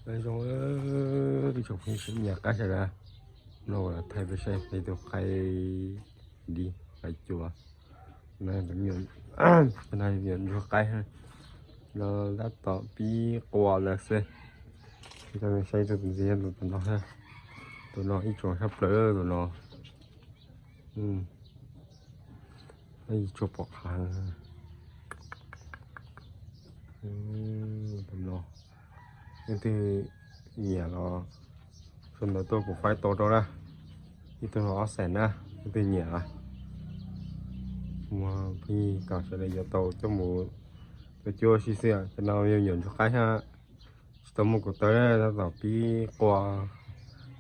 Nyob zoo ib tsoom phooj ywg nyiam qaib sawv daws, no thaij peb saib ib tug qaib dib qaib cua. Ntsuag qaib no tab tom pib qua lawm xwb. Coj nej saib tus ntxiv, tus no, tus no ib tsoom sab plaws tus no. Ib tsoom pom qab. Tus no, leej twg nyiam los sau ntawv tuaj kuv faib tau rau na. Ib tug no ob xees na, leej twg nyiam. Muaj phooj ywg kom sawv daws yuav tau coj mus cuab cuab si xwb. Cov no yog nyuam ntsuag qaib thiab, tsis tau muaj kaum tawv, tab tom pib qua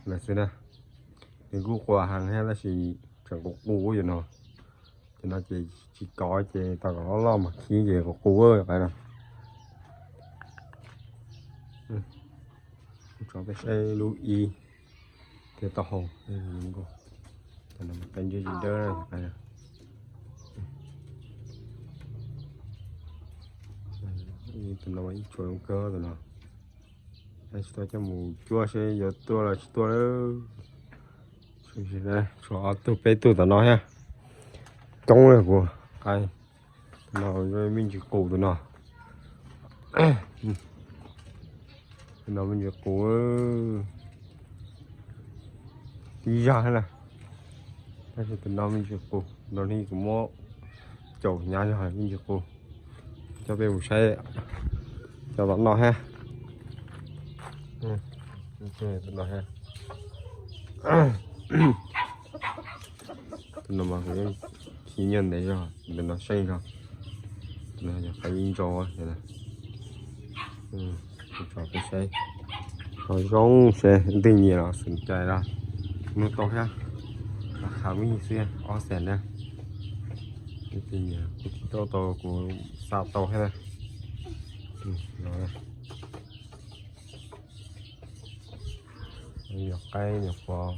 lawm xwb na. Nws kuj qua heev thiab tab sis tseem qus qus yom no. Cov no ces tsis kov ces tau kom loj loj mas khib ces qus qus qaib no. Tso peb saib lub ib thiab taub hau. Tus no mas qaib ntsej tsis dawb. Tus no mas ib tsoom zoo kawg tus no. Tsis tau coj mus cuab seb yuav tuaj los tsis tuaj lawm. Tshuav ob tug peb tug tom no thiab. Coob li kuv qaib. Tus no me ntsis qus tus no. Tus no me ntsis qus tib zaj thiab na. Tab sis tus no me ntsis qus, no ne kuv muab caum hnyav zog me ntsis qus. Coj peb mus saib cov tom no thiab. Tus no mas kuv yeej khib nyiaj ntev zog, tus no seej zog. Tus no yog qaib ib ntsa. Tso peb saib, qhov zoo seb leej twg nyiam los xum cai los nug tau thiab. Rav khav me xwb, ob xees na. Leej twg nyiam kuv tsis tau tau kuv xa tau thiab na. Yog qaib nyuam qhuav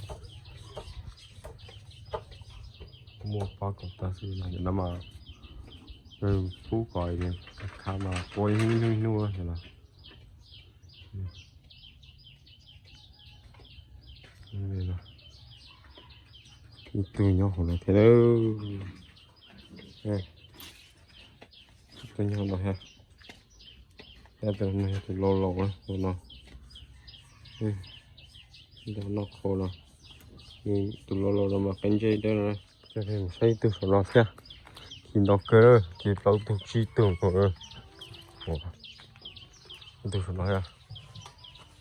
muaj pob kaum tawv xwb no mas pub kom khav mas qua ib hnub ib hnub no. Ib tug nyob hauv no thiab. Ib tug nyob no thiab. Tus no yog tus laus laus no. Noj qhau no. Tus laus laus no mas qaib ntsej dawb no. Saib ib tug saum no thiab. Khi ntau kawg, khi plaub tug tsib tug nkaus. Ib tug saum no thiab.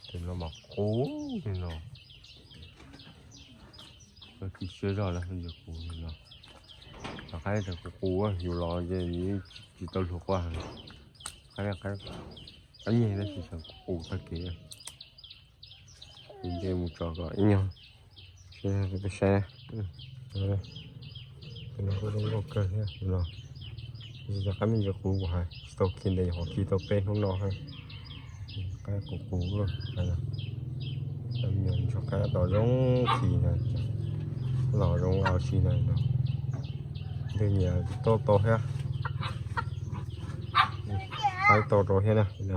Tus no mas qus li no. Kib siab zog lawm, qus li no. Cov qaib tas qus qus, yus los ces tsis tau luag qua. Qaib, qaib nyeg tab sis tseem qus tag kev. Ces nce mus tso kom ib nyuag peb saib. Tus no kuj zoo nkauj kawg thiab no. Cov qaib me ntsis qus kuv hais tsis tau khi ntev, nyuam qhuav khi tau peb hnub no thiab. Qaib qus qus lawm. Cov me nyuam ntsuag qaib tom zoo khi na, los zoo au si na no. Leej twg nyiam tuaj tau thiab, faib tau rau thiab na.